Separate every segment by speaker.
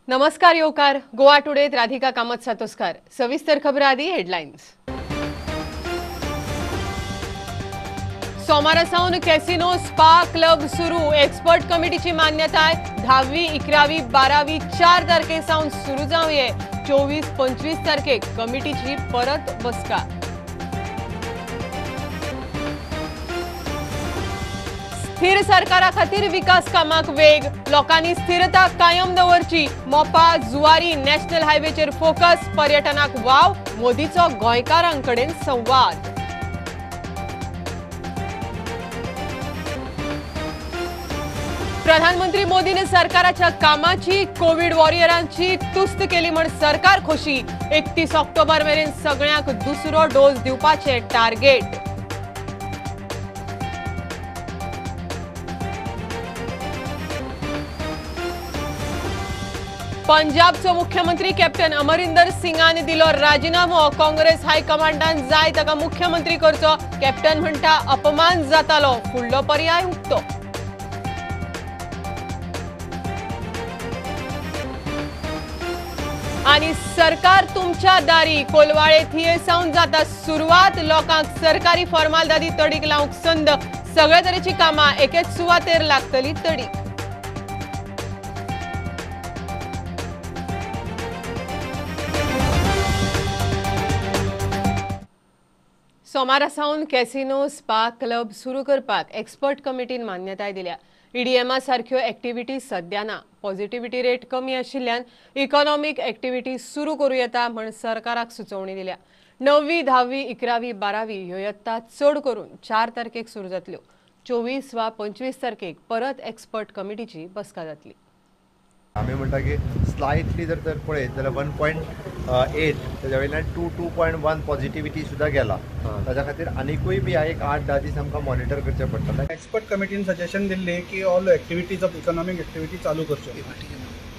Speaker 1: नमस्कार येवकार गोवा टुडेत राधिका कामत सातोस्कार। सविस्तर खबर आदी हेडलाइन्स। सोमारा सावन कॅसिनो स्पा क्लब सुरू, एक्सपर्ट कमिटीची मान्यताय। 10वी 11वी 12वी 4 तारखे सावन सुरू जावये। 24-25 तारखेक कमिटीची परत बसका। स्थिर सरकारा खातीर विकास कामाक वेग, लोकांनी स्थिरता कायम दवरची। मोपा जुवारी नॅशनल हायवेचेर फोकस, पर्यटनाक वाव, मोदीचो गोंयकारांकडेन संवाद। प्रधानमंत्री मोदीने सरकाराच्या कामाची, कोविड वॉरियरांची तुस्त केली म्हण सरकार खोशी। 31 ऑक्टोबर मेरेन सगळ्यांक दुसरो डोस दिवपाचे टार्गेट। पंजाबचो मुख्यमंत्री कॅप्टन अमरिंदर सिंगान दिलो राजीनामो। काँग्रेस हायकमांडान जाय ताका मुख्यमंत्री करचो, कॅप्टन म्हणटा अपमान जातालो, फुडलो पर्याय उक्तो। आनी सरकार तुमच्या दारी, कोलवाळे थिये सावन जाता सुरवात। लोकांक सरकारी फॉर्मालदादी तडीक लावंक संद, सगळे तरेची कामां एकेच सुवातेर लागतली तडीक। सोमारा सावन कॅसिनो स्पा क्लब सुरू करपाक एक्सपर्ट कमिटीन मान्यताय दिल्या। ईडीएमा सारक्यो एक्टिविटी सद्या ना, पॉझिटिव्हिटी रेट कमी आशिल्ल्यान इकॉनॉमिक एक्टिविटी सुरू करूं येता म्हण सरकाराक सुचोवणी दिल्या। 9वी 10वी 11वी 12वी ह्यो यत्ता चड करून 4 तारखेक सुरू जातल्यो। 24 वा 25 तारखेक परत एक्सपर्ट कमिटीची बसका जातली।
Speaker 2: आमी म्हणटा की स्लायटली जर तर पळयत जाल्यार 1.8 ताज्या वयल्यान 2.1 पॉझिटिव्हिटी सुद्दां गेला। ताज्या खातीर आनिकूय बी एक 8-10 दीस आमकां मॉनिटर करचें पडटलें।
Speaker 3: एक्सपर्ट कमिटीन सजेशन दिल्लें की all activities of economic activity चालू करच्यो।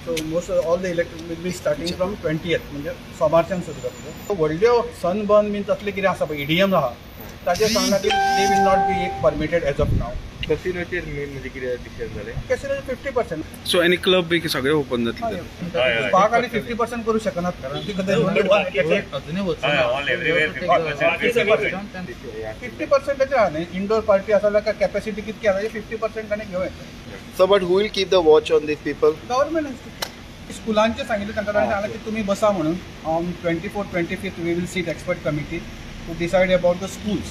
Speaker 3: So most all the electric will be starting from 20th, म्हणजे सोमारच्यान सुरू जातल्यो। व्हडल्यो सनबर्न बीन तसलें कितें आसा पळय, ईडीएम आहा, ताजेर सांगलां की they will not be permitted as of now.
Speaker 4: कॅसिनोचेर मेन म्हणजे कितें डिसिजन जालें?
Speaker 3: कॅसिनोचेर 50%।
Speaker 5: सो एनी क्लब बी सगळे ओपन जातले?
Speaker 3: स्पाक आनी 50% करू शकनात, कारण 50% आहा न्ही। इंडोर पार्टी आसा जाल्यार कॅपॅसिटी कितकी आसा 50% आनी घेवं येता।
Speaker 6: So but who will keep the watch on these people?
Speaker 3: Government. स्कुलांचें सांगिल्लें तांकां, तांणी सांगलां की तुमी बसा म्हणून। On 24-25 we will sit expert committee to decide about the schools.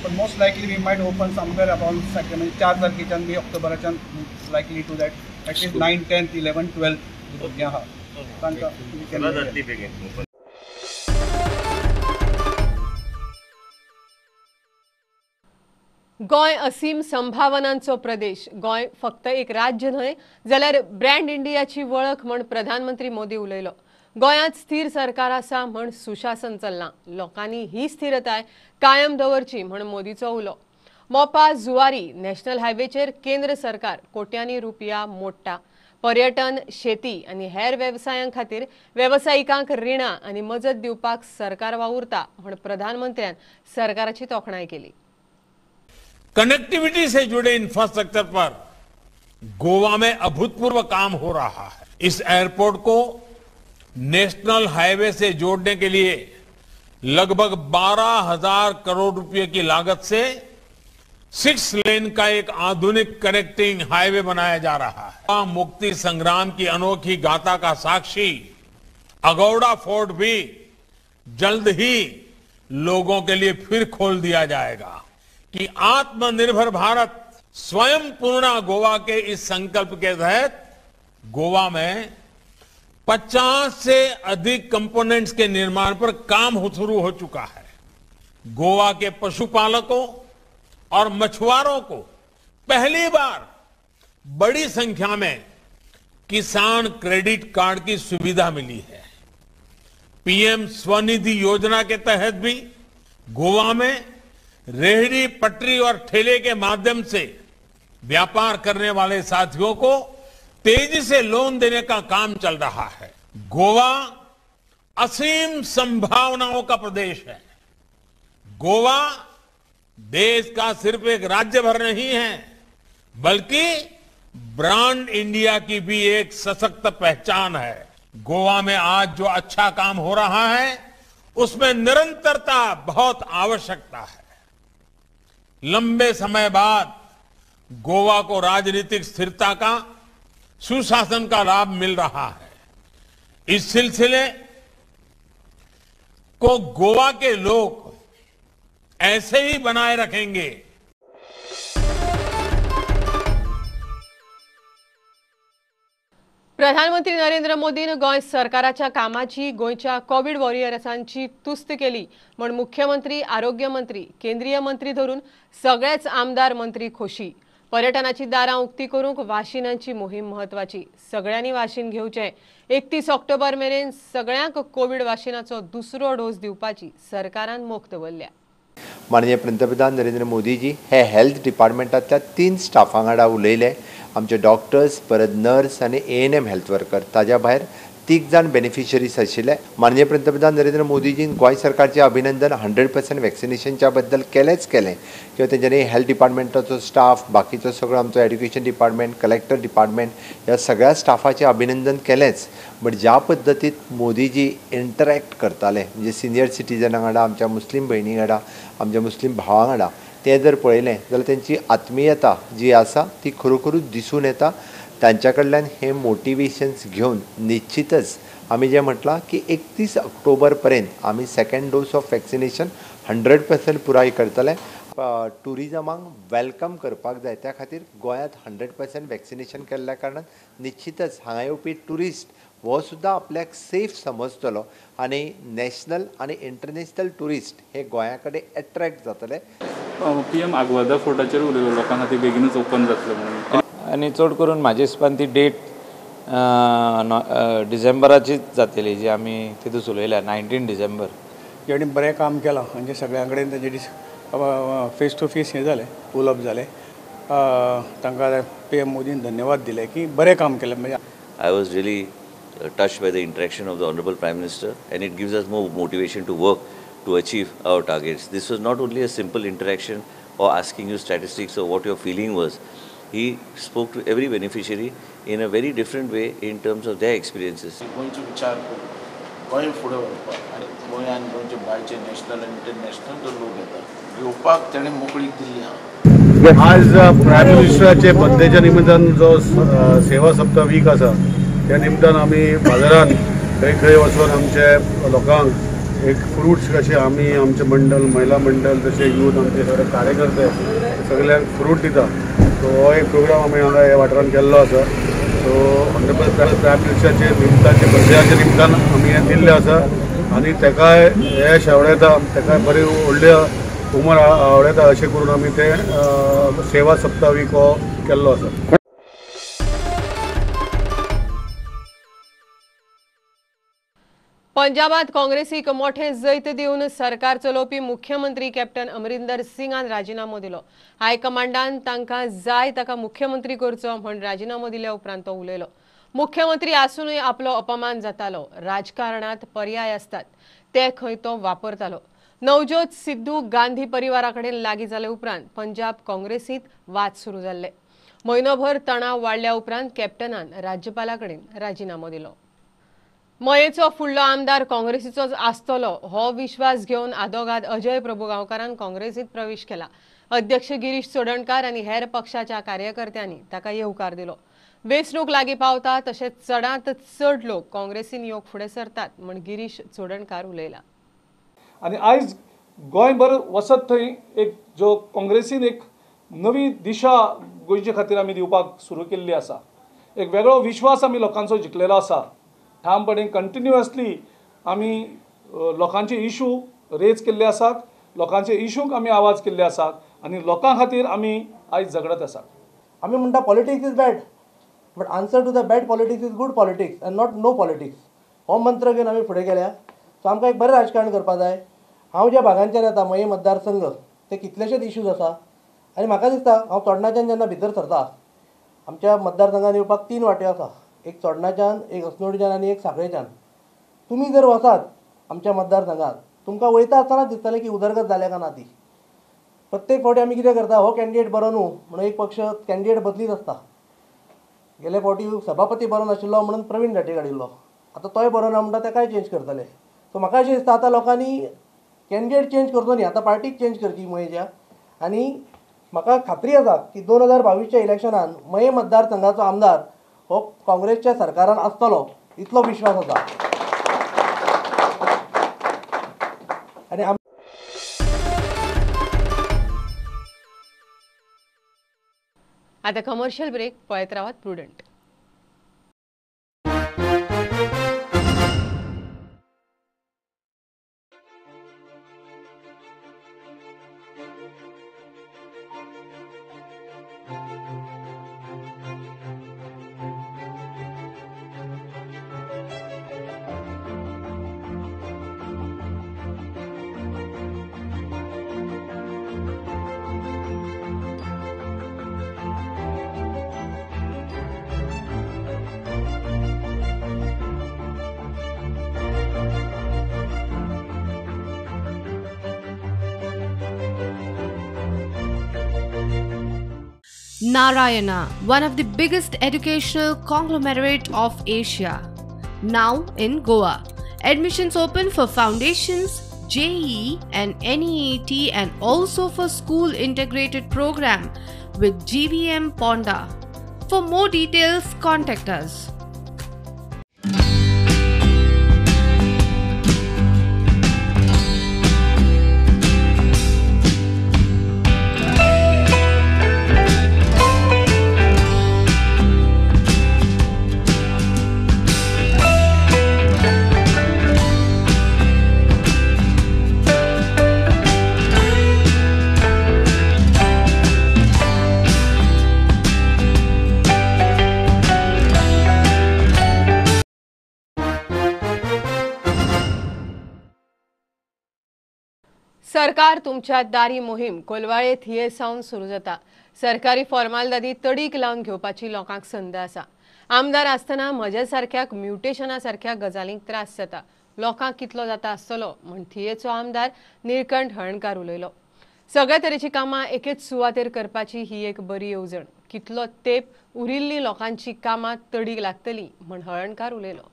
Speaker 3: But most likely we might open somewhere about 4 तारखेच्यान B ऑक्टोबराच्यान likely to that at least 9, 10, 11, 12 भुरगीं आहा तांकां।
Speaker 1: गोंय असीम संभावनांचो प्रदेश। गोंय फक्त एक राज्य न्हय जाल्यार ब्रँड इंडियाची वळख म्हण प्रधानमंत्री मोदी उलयलो। गोंयांत स्थिर सरकार आसा म्हण सुशासन चल्लां, लोकांनी ही स्थिरताय कायम दवरची म्हण मोदीचो उलो। मोपा जुवारी नॅशनल हायवेचेर केंद्र सरकार कोट्यांनी रुपया मोडटा। पर्यटन, शेती आनी हेर वेवसायां खातीर वेवसायिकांक रिणां आनी मजत दिवपाक सरकार वावुरता म्हण प्रधानमंत्र्यान सरकाराची तोखणाय केली।
Speaker 7: कनेक्टिविटी से जुड़े इंफ्रास्ट्रक्चर पर गोवा में अभूतपूर्व काम हो रहा है। इस एयरपोर्ट को नेशनल हाईवे से जोड़ने के लिए लगभग 12,000 करोड़ रुपए की लागत से 6 लेन का एक आधुनिक कनेक्टिंग हाईवे बनाया जा रहा है। मुक्ति संग्राम की अनोखी गाथा का साक्षी अगौड़ा फोर्ट भी जल्द ही लोगों के लिए फिर खोल दिया जाएगा कि आत्मनिर्भर भारत स्वयं पूर्णा गोवा के इस संकल्प के तहत गोवा में 50 से अधिक कंपोनेंट्स के निर्माण पर काम शुरू हो चुका है। गोवा के पशुपालकों और मछुआरों को पहली बार बड़ी संख्या में किसान क्रेडिट कार्ड की सुविधा मिली है। पीएम स्वनिधि योजना के तहत भी गोवा में रेहड़ी, पटरी और ठेले के माध्यम से व्यापार करने वाले साथियों को तेजी से लोन देने का काम चल रहा है। गोवा असीम संभावनाओं का प्रदेश है। गोवा देश का सिर्फ एक राज्य भर नहीं है, बल्कि ब्रांड इंडिया की भी एक सशक्त पहचान है। गोवा में आज जो अच्छा काम हो रहा है उसमें निरंतरता बहुत आवश्यकता है। लंबे समय बाद गोवा को राजनीतिक स्थिरता का, सुशासन का लाभ मिल रहा है। इस सिलसिले को गोवा के लोग ऐसे ही बनाए रखेंगे।
Speaker 1: प्रधानमंत्री नरेंद्र मोदीन गोंय सरकाराच्या कामाची, गोंयच्या कोवीड वॉरियर्सांची तुस्त केली म्हण मुख्यमंत्री, आरोग्य मंत्री, केंद्रीय मंत्री धरून सगळेच आमदार मंत्री खोशी। पर्यटनाची दारां उक्ती करूंक वाशिनांची मोहीम म्हत्वाची, सगळ्यांनी वाशीन घेवचें। 31 ऑक्टोबर मेरेन सगळ्यांक कोवीड वाशिनाचो दुसरो डोस दिवपाची सरकारान मोख दवरल्या।
Speaker 2: माननीय पंतप्रधान नरेंद्र मोदीजी हे हेल्थ डिपार्टमेंटांतल्या 3 स्टाफां वांगडा उलयले। आमचे डॉक्टर्स, परत नर्स आनी ANM health worker, ताज्या भायर 3 जाण बेनिफिशरीज आशिल्ले। माननीय पंतप्रधान नरेंद्र मोदीजीन गोंय सरकारचें अभिनंदन 100% वॅक्सिनेशनच्या बद्दल केलेंच केलें किंवा तेंच्यांनी हेल्थ डिपार्टमेंटाचो स्टाफ, बाकीचो सगळो आमचो एड्युकेशन डिपार्टमेंट, कलेक्टर डिपार्टमेंट ह्या सगळ्या स्टाफाचें अभिनंदन केलेंच। बट ज्या पद्दतीत मोदीजी इंटरॅक्ट करताले, म्हणजे सिनियर सिटीजनां वांगडा, आमच्या मुस्लीम भयणी वांगडा, आमच्या मुस्लीम भावां वांगडा, तें जर पळयलें जाल्यार तेंची आत्मीयता जी आसा ती खरोखरूच दिसून येता। तांच्या कडल्यान हे मोटिवेशन्स घेवन निश्चितच आमी जें म्हटलां की 31 ऑक्टोबर पर्यंत आमी सेकंड डोस ऑफ वॅक्सिनेशन 100% पुराय करतले। ट्युरिजमाक welcome करपाक जाय, त्या खातीर गोंयांत 100% वॅक्सिनेशन केल्ल्या कारणान निश्चितच हांगा येवपी ट्युरिस्ट हो सुद्दां आपल्याक सेफ समजतलो आनी नॅशनल आनी इंटरनॅशनल ट्युरिस्ट हे गोंया कडेन एट्रॅक्ट जातले।
Speaker 8: पीएम आगवादा फोर्टाचेर उलयलो, लोकां खातीर बेगीनूच ओपन जातलें म्हणून।
Speaker 9: आनी चड करून म्हाज्या हिसपान ती डेट डिसेंबराचीच जातली जी आमी तितून उलयल्या, 19 डिसेंबर।
Speaker 10: जेणी बरें काम केलां, म्हणजे सगळ्यां कडेन तेजें फेस टू फेस हें जालें, उलोवप जालें, तांकां पीएम मोदीन धन्यवाद दिले की बरें काम केलें। म्हणजे
Speaker 11: I was really touched by the interaction of the Honorable Prime Minister, and it gives us more motivation to work to achieve our targets. This was not only a simple interaction or asking you statistics or what your feeling was. He spoke to every beneficiary in a very different way in terms of their experiences.
Speaker 12: गोंयचो विचार करून गोंय फुडें व्हरपाक आनी गोंयान गोंयचे भायचे national आनी international जो लोक येतात घेवपाक ताणें मोकळीक दिल्ली आहा।
Speaker 13: आज प्रायम मिनिस्टराचे बर्थडेच्या निमित्तान जो सेवा सप्ताह वीक आसा त्या निमतान आमी बाजारान खंय खंय वचून आमचे लोकांक एक फ्रुट्स कशे आमी आमचे मंडळ, महिला मंडळ, तशें यूथ, आमचे सगळे कार्यकर्ते सगळ्यांक फ्रूट दिता। सो हो एक प्रोग्राम आमी हांगा ह्या वाठारान केल्लो आसा। सो ऑनरेबल प्रायम मिनिस्टराचे निमताचे बर्थडेच्या निमतान आमी हें दिल्लें आसा आनी तेकाय हे शेवडेता, तेकाय बरी व्हडली उमर आवडता अशें करून आमी तें सेवा सप्ताह वीक हो केल्लो आसा।
Speaker 1: पंजाबात काँग्रेसीक मोठे जैत दिवन सरकार चलोवपी मुख्यमंत्री कॅप्टन अमरिंदर सिंगान राजिनामो दिलो। हायकमांडान तांकां जाय ताका मुख्यमंत्री करचो म्हण राजिनामो दिल्या उपरांत तो उलयलो। मुख्यमंत्री आसूनय आपलो अपमान जातालो, राजकारणात पर्याय आसतात ते खंय तो वापरतालो। नवज्योत सिद्धू गांधी परिवारा कडेन लागीं जाले उपरांत पंजाब काँग्रेसींत वाद सुरू जाल्ले। म्हयनोभर तणाव वाडल्या उपरांत कॅप्टनान राज्यपाला कडेन राजिनामो दिलो। मयेचो फुडलो आमदार काँग्रेसीचोच आसतलो हो विश्वास घेवन आदोगाद अजय प्रभू गांवकारान काँग्रेसीत प्रवेश केला। अध्यक्ष गिरीश चोडणकार आनी हेर पक्षाच्या कार्यकर्त्यांनी ताका येवकार दिलो। वेंचणूक लागीं पावता तशें चडांत चड लोक काँग्रेसीन येवंक फुडें सरतात म्हण गिरीश चोडणकार उलयला।
Speaker 14: आनी आयज गोंयभर वचत थंय एक जो काँग्रेसीन एक नवी दिशा गोंयचे खातीर आमी दिवपाक सुरू केल्ली आसा, एक वेगळो विश्वास आमी लोकांचो जिखलेलो आसा। ठामपणे कंटिन्युअसली आमी लोकांचे इशू रेज केल्ले आसात, लोकांचे इशूंक आमी आवाज केल्ले आसात आनी लोकां खातीर आमी आयज झगडत आसात।
Speaker 15: आमी म्हणटा politics is bad, but answer to the bad politics is good politics and not no politics. हो मंत्र घेवन आमी फुडें गेल्या। सो आमकां एक बरें राजकारण करपाक जाय। हांव ज्या भागांच्यान येता, मये मतदारसंघ, ते कितलेशेच इश्यूज आसा आनी म्हाका दिसता हांव चोडणाच्यान जेन्ना भितर सरता, आमच्या मतदारसंघान येवपाक 3 वाट्यो आसा, एक चोडणाच्यान, एक अस्नोडच्यान आनी एक साखळेच्यान। तुमी जर वचात आमच्या मतदारसंघात, तुमकां वयता आसतनाच दिसतलें की उदरगत जाल्या काय ना ती। प्रत्येक फावटी आमी कितें करता, हो कॅन्डिडेट बरो न्हू म्हणून एक पक्ष कॅन्डिडेट बदलीत आसता। गेले फावटी सभापती बरो नाशिल्लो म्हणून प्रवीण घाटे काडिल्लो, आतां तोय बरो ना म्हणटा तेकाय चेंज करतले. सो म्हाका अशें दिसता आतां लोकांनी कॅन्डिडेट चेंज करचो न्ही, आतां पार्टीक चेंज करची मयेच्या. आनी म्हाका खात्री आसा की 2022च्या इलेक्शनान मये मतदारसंघाचो आमदार हो काँग्रेसच्या सरकारान आसतलो इतलो विश्वास आसा. आनी
Speaker 1: आता कमर्शियल ब्रेक, पळयत रावात prudent.
Speaker 16: Narayana, one of the biggest educational conglomerate of Asia, now in Goa. Admissions open for foundations, JEE and NEET, and also for school integrated program with GVM Ponda. For more details, contact us.
Speaker 1: सरकार तुमच्या दारी मोहीम कोलवाळे थिये सावन सुरू जाता. सरकारी फॉर्मालदादी तडीक लावन घेवपाची लोकांक संद आसा. आमदार आसतना म्हज्या सारक्याक म्युटेशना सारक्या गजालींक त्रास जाता, लोकांक कितलो जाता आसतलो म्हण थियेचो आमदार निळकंठ हळणकार उलयलो. सगळ्या तरेची कामां एकेच सुवातेर करपाची ही एक बरी येवजण. कितलो तेप उरिल्ली लोकांची कामां तडीक लागतली म्हण हळणकार उलयलो.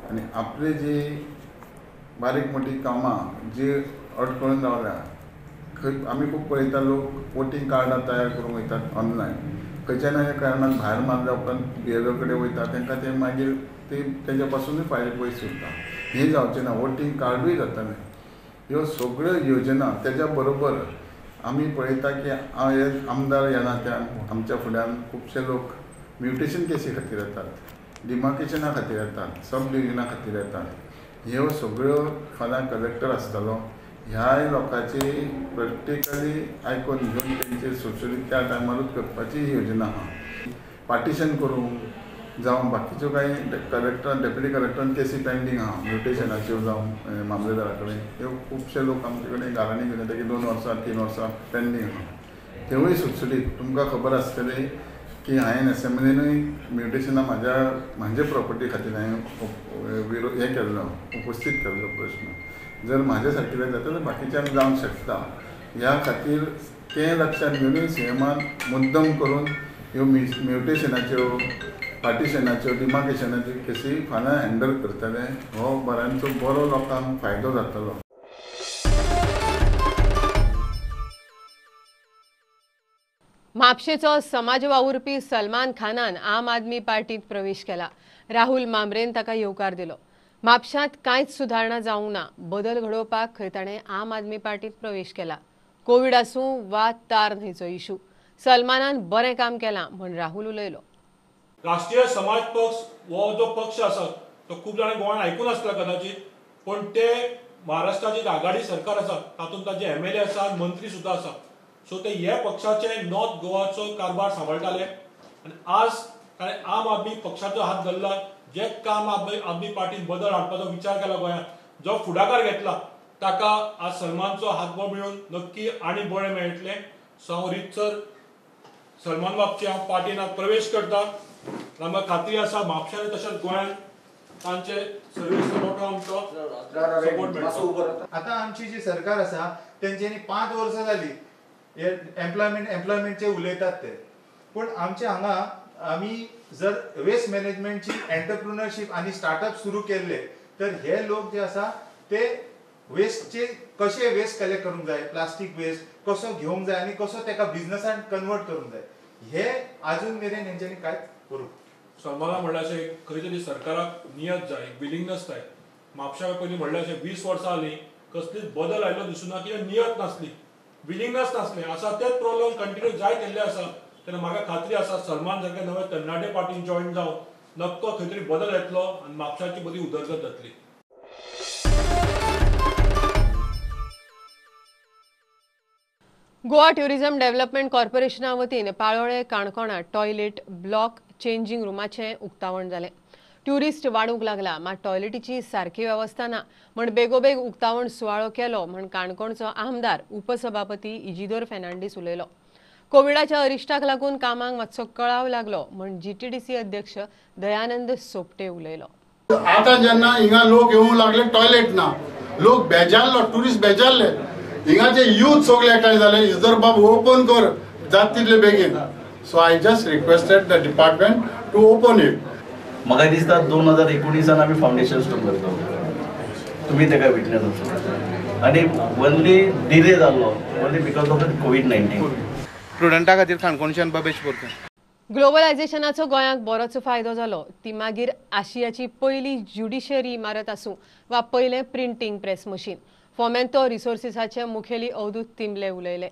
Speaker 17: आनी आपले जी बारीक मोठी कामां जी अडकळून रावल्या, खंय आमी खूब पळयता लोक वोटींग कार्डां तयार करूंक वयतात ऑनलायन, खंयच्या ना खंयच्या कारणान भायर मारल्या उपरांत बी.एल.ओ कडेन वयता, तांकां ते मागीर ते तेज्या पासुनूय फायल पयस उरता. हें जावचें ना, वोटींग कार्डूय जातलें. ह्यो सगळ्यो योजना तेज्या बरोबर आमी पळयता की आमदार ह्या नात्यान आमच्या फुड्यान खुबशे लोक म्युटेशन केसी खातीर येतात, डिमार्केशना खातीर येतात, सब डिविजना खातीर येतात. ह्यो सगळ्यो फाल्यां कलेक्टर आसतलो, ह्याय लोकांची प्रॅक्टिकली आयकून घेवन तेंचे सुटसुटीत त्या टायमारूच करपाची ही योजना आहा. पार्टिशन करूंक जावं बाकीच्यो कांय कलेक्टर डेप्युटी कलेक्टरान केसी पेंडींग आहा म्युटेशनाच्यो जावं मामलेदारा कडेन, ह्यो खुबशे लोक आमचे कडेन गाराणी घेवन येता की 2 वर्सां 3 वर्सां पेंडींग आहा. तेवूय सुटसुटीत तुमकां खबर आसतली की हांवें एसेंब्लीनूय म्युटेशनां म्हाजे प्रॉपर्टी खातीर हांवें विरोध हें केल्लो, उपस्थीत केल्लो प्रश्न. जर म्हाज्या सारकिल्ले जाता जाल्यार बाकीच्यांक जावंक शकता. ह्या खातीर तें लक्षांत घेवनूय सीएमान मुद्दम करून ह्यो म्युटेशनाच्यो, पार्टिशनाच्यो, डिमार्केशनाच्यो केसी फाल्यां हँडल करतले. हो बऱ्यांचो बरो लोकांक फायदो जातलो.
Speaker 1: म्हापशेचो समाज वावुरपी सलमान खानान आम आदमी पार्टीत प्रवेश केला. राहुल मामरेन ताका येवकार दिलो. म्हापशांत कांयच सुदारणा जावंक ना, बदल घडोवपाक खंय ताणें आम आदमी पार्टीत प्रवेश केला. कोवीड आसूं वा तार न्हंयचो इशू, सलमानान बरें काम केलां म्हण राहुल उलयलो.
Speaker 18: राष्ट्रीय समाज पक्ष हो जो पक्ष आसा तो खूब जाणांनी गोंयांत आयकून आसला कदाचित, पण ते महाराष्ट्राची आघाडी सरकार आसा तातूंत ताजे एमएलए आसा, मंत्री सुद्दां आसा. सो ते हे पक्षाचे नॉर्थ गोवाचो कारभार सांबाळटाले आनी आज ताणें आम आदमी पक्षाचो हात धरला. जे काम आदमी पार्टीन बदल हाडपाचो विचार केला गोंयांत, जो फुडाकार घेतला ताका आज सलमानचो हातबळ मेळून नक्की आनी बळें मेळटलें. सो हांव रितसर सलमान बाबचे हांव पार्टीन आज प्रवेश करता. आमकां खात्री आसा म्हापशांनी तशेंच गोंयांत तांचे सर्वीस मोठो आमचो सपोर्ट मेळटलो.
Speaker 19: आतां आमची जी सरकार आसा तेंच्यांनी 5 वर्सां जाली हे एम्प्लॉयमेंटचे उलयतात ते, पूण आमचे हांगा आमी जर वेस्ट मॅनेजमेंटची एंटरप्रुनरशीप आनी स्टार्टअप सुरू केल्ले तर हे लोक जे आसा ते वेस्टचे कशे वेस्ट कलेक्ट करूंक जाय, प्लास्टीक वेस्ट कसो घेवंक जाय आनी कसो तेका बिजनसान कन्वर्ट करूंक जाय, हे आजून मेरेन हेंच्यांनी कांयच करूंक.
Speaker 18: सलमाना म्हणल्यार अशें खंय तरी सरकाराक नियत जाय, एक विलिंगनेस जाय. म्हापशा पयलीं म्हणल्यार अशें 20 वर्सां जालीं कसलीच बदल आयलो दिसूना, कित्याक नियत नासली, विलिंगनेस नासलें. आसा तेच प्रॉब्लम कंटिन्यू जायत येयल्ले आसा. तेन्ना म्हाका खात्री आसा सलमान सारके नवे तरणाटे पार्टीन जॉयन जावन नक्को खंय तरी बदल येतलो आनी म्हापशाची बरी उदरगत जातली.
Speaker 1: गोवा ट्युरिझम डेव्हलपमेंट कॉर्पोरेशना वतीन पाळोळें काणकोणा टॉयलेट ब्लॉक चेंजींग रुमाचें उक्तावण जालें. ट्युरिस्ट वाडूंक लागला मात टॉयलेटीची सारकी वेवस्था ना म्हण बेगोबेग उक्तावण सुवाळो केलो म्हण काणकोणचो आमदार उपसभापती इजिदोर फेर्नांडीस उलयलो. कोविडाच्या अरिश्टाक लागून कामांक मातसो कळाव लागलो म्हण जीटीडीसी अध्यक्ष दयानंद सोपटे उलयलो.
Speaker 13: आतां जेन्ना हिंगा लोक येवंक लागले टॉयलेट ना, लोक बेजारलो, ट्युरिस्ट बेजारले, हिंगाचे यूथ सगळे एकठांय जाले, इजर बाब ओपन कर जात तितले बेगीन. So I just requested the department to open it.
Speaker 20: म्हाका दिसता 2019 आमी फावंडेशन स्टोन करता, तुमी तेका विटनेस आसा आनी ओनली डिले जाल्लो only because of the COVID-19.
Speaker 5: स्टुडंटा खातीर काणकोणच्यान बाबेश बोरकर.
Speaker 1: ग्लोबलायझेशनाचो गोंयाक बरोच फायदो जालो, ती मागीर आशियाची पयली ज्युडिशरी इमारत आसूं वा पयलें प्रिंटींग प्रेस मशीन. फोमेंतो रिसोर्सिसाचे मुखेली अवधूत तिंबले उलयले.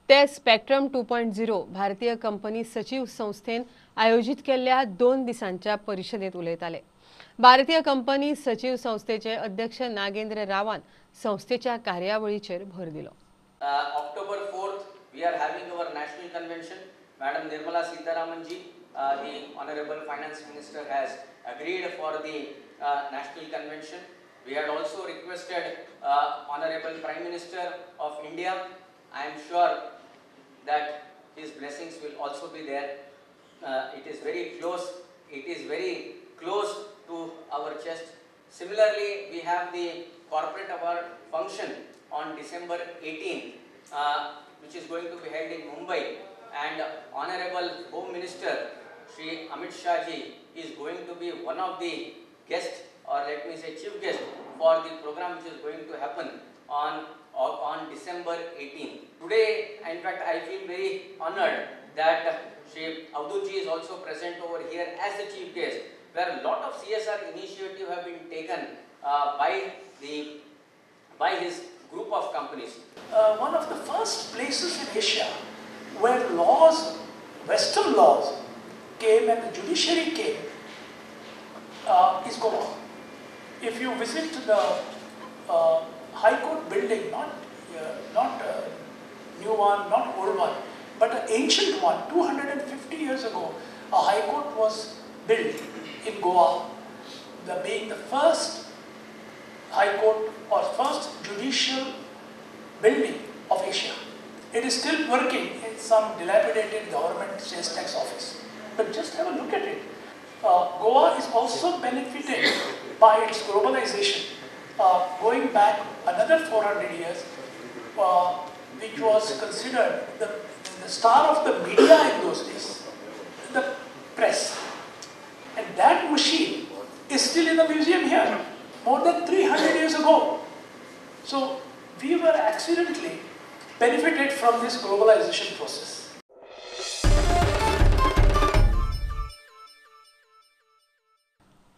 Speaker 1: ते स्पेक्ट्रम 2.0 भारतीय कंपनी सचीव संस्थेन आयोजीत केल्ल्या 2 दिसांच्या परिशदेंत उलयताले. भारतीय कंपनी सचीव संस्थेचे अध्यक्ष नागेंद्र रावान संस्थेच्या कार्यावळीचेर भर दिलो.
Speaker 21: October 4th we are having our national convention. Madam Nirmala Sitharaman ji, the Honorable Finance Minister, has agreed for the national convention. We had also requested Honorable Prime Minister of India. I am sure that his blessings will also be there. It is very close. It is very close to our chest. Similarly, we have the corporate award function on December 18th, which is going to be held in Mumbai, and Honorable Home Minister Shri Amit Shah ji is going to be one of the guests, or let me say chief guest, for the program which is going to happen on December 18th. Today, in fact, I feel very honored that Shri Avdhoot ji is also present over here as the chief guest, where a lot of CSR initiative have been taken by his group of companies.
Speaker 22: One of the first places in Asia where laws, Western laws, came and the judiciary came is Goa. If you visit the High Court building, not new one, not old one, but an ancient one, 250 years ago, a High Court was built in Goa, being the first High Court or first judicial building of Asia. It is still working in some dilapidated government sales tax office. But just have a look at it. Goa is also benefited by its globalization. Going back another 400 years, which was considered the star of the media in those days, the press. And that machine is still in the museum here, more than 300 years ago. So we were accidentally benefited from this globalization process.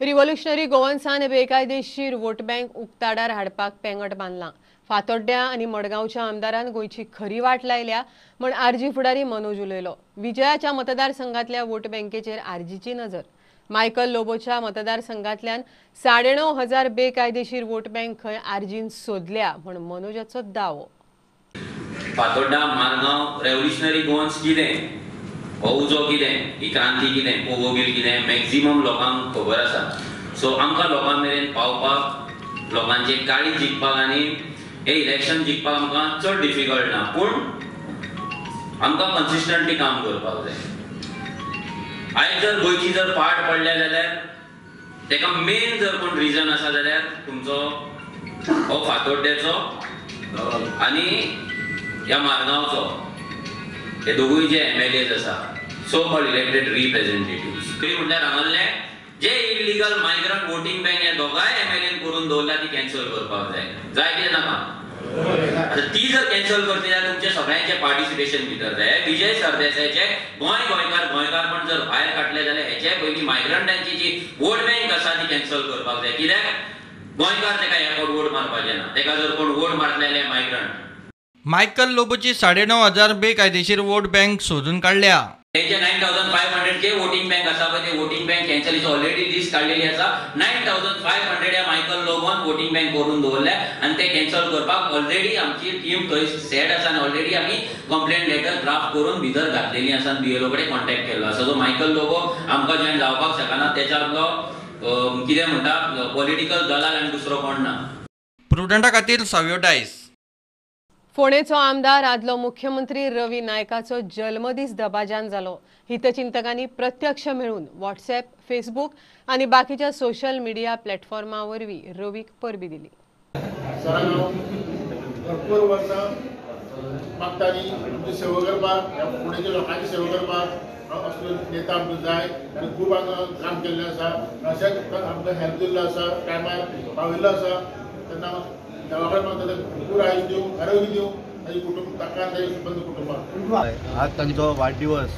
Speaker 1: Revolutionary गोवन्सान बेकायदेशीर vote bank उक्ताडार हाडपाक पेंगट बांदलां. फातोड्ड्या आनी मडगांवच्या आमदारान गोंयची खरी वाट लायल्या म्हण आरजी फुडारी मनोज उलयलो. विजयाच्या मतदारसंघातल्या वोट बँकेचेर आरजीची नजर. मायकल लोबोच्या मतदारसंघातल्यान 9,500 बेकायदेशीर वोट बँक खंय आरजीन सोदल्या म्हण मनोजाचो दावो.
Speaker 23: फातोड्डा मारगांव रेव्होल्युशनरी गोवन्स कितें, हो उजो कितें, ही क्रांती कितें, पोगोबील कितें, मॅक्झिमम लोकांक खबर आसा. सो आमकां लोकां मेरेन पावपाक, लोकांचे काळीज जिखपाक आनी हे इलेक्शन जिखपाक आमकां चड डिफिकल्ट ना, पूण आमकां कन्सिस्टंटली काम करपाक जाय. आयज जर गोंयची जर पाट पडल्या जाल्यार तेका मेन जर कोण रिजन आसा जाल्यार तुमचो हो फातोड्ड्याचो आनी ह्या मारगांवचो, हे दोगूय जे एमएलएज आसा. so called elected representative. म्हणल्यार हांगासरले जे इलिगल मायग्रंट वोटींग बँक हे दोगांय एमएलएन करून दवरला ती कॅन्सल करपाक जाय. जाय कितें नाका? आतां ती जर कॅन्सल करतली जाल्यार तुमचे सगळ्यांचे पार्टिसिपेशन भितर जाय. विजय सरदेसायाचे गोंय गोंयकार गोंयकारपण जर भायर काडले जाल्यार हेचे पयलीं मायग्रंटांची जी वोट बँक आसा ती कॅन्सल करपाक जाय. कित्याक गोंयकार तेका ह्या फावट वोट मारपाचे ना. तेका जर कोण वोट मारतले जाल्यार मायग्रंट.
Speaker 3: मायकल लोबोची 9,500 बेकायदेशीर वोट बँक सोदून काडल्या.
Speaker 23: तेंचे 9,500 जे वोटींग बँक आसा पळय ते voting bank cancel is already list काडलेली आसा. 9,500 ह्या मायकल लोबोन वोटींग बँक करून दवरल्या आनी ते कॅन्सल करपाक ऑलरेडी आमची टीम थंय सेट आसा आनी ऑलरेडी आमी कंप्लेंट लेटर ड्राफ्ट करून भितर घातलेली आसा आनी बीएलओ कडेन कॉन्टॅक्ट केल्लो आसा. सो मायकल लोबो आमकां जॉयन जावपाक शकना. तेच्यातलो कितें म्हणटा पॉलिटिकल दलाल आनी दुसरो कोण ना.
Speaker 3: प्रुडंटा खातीर सावियो डायस.
Speaker 1: फोंडेचो आमदार आदलो मुख्यमंत्री रवी नायकाचो जल्मदीस दबाज्यान जालो. हितचिंतकांनी प्रत्यक्ष मेळून व्हॉट्सएप, फेसबूक आनी बाकीच्या सोशल मिडिया प्लॅटफॉर्मा वरवीं रवीक परबी दिली.
Speaker 17: भरपूर वर्सां मागताली आमची सेवा करपाक, ह्या फोंडेच्या लोकांची सेवा करपाक असलो नेता आमकां जाय आनी खूब हांगा काम केल्लें आसा. अशेंच आमकां हेल्प दिल्लो आसा, टायमार पाविल्लो आसा. तेन्ना देवा कडेन मागता भरपूर आयुश दिवं, आरोग्य दिवं ताजे कुटुंब, ताका आनी ताजे संबंद कुटुंबाक.
Speaker 2: आज तांचो वाडदिवस.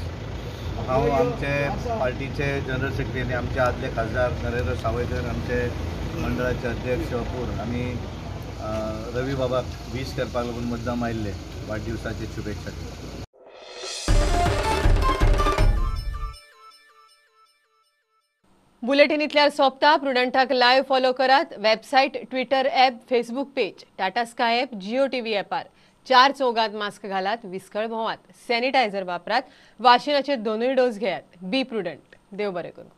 Speaker 2: हांव आमचे पार्टीचे जनरल सेक्रेटरी आमचे आदले खासदार नरेंद्र सावयकर, आमचे मंडळाचे अध्यक्ष अपूर आमी रवी बाबाक वीश करपाक लागून मुद्दाम आयिल्ले वाडदिवसाचे शुभेच्छा.
Speaker 1: बुलेटिन इतल्यार सोंपता. प्रुडंटाक लायव्ह फॉलो करात. Website, Twitter app, Facebook page, Tata Sky app, Jio TV ॲपार. 4 चौगात मास्क घालात, विस्कळ भोंवात, सॅनिटायझर वापरात, वाशिनाचे 2 डोस घेयात. Be prudent. देव बरें करूं.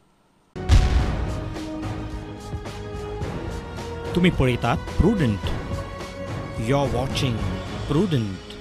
Speaker 4: तुम्ही पळयतात Prudent. You are watching Prudent.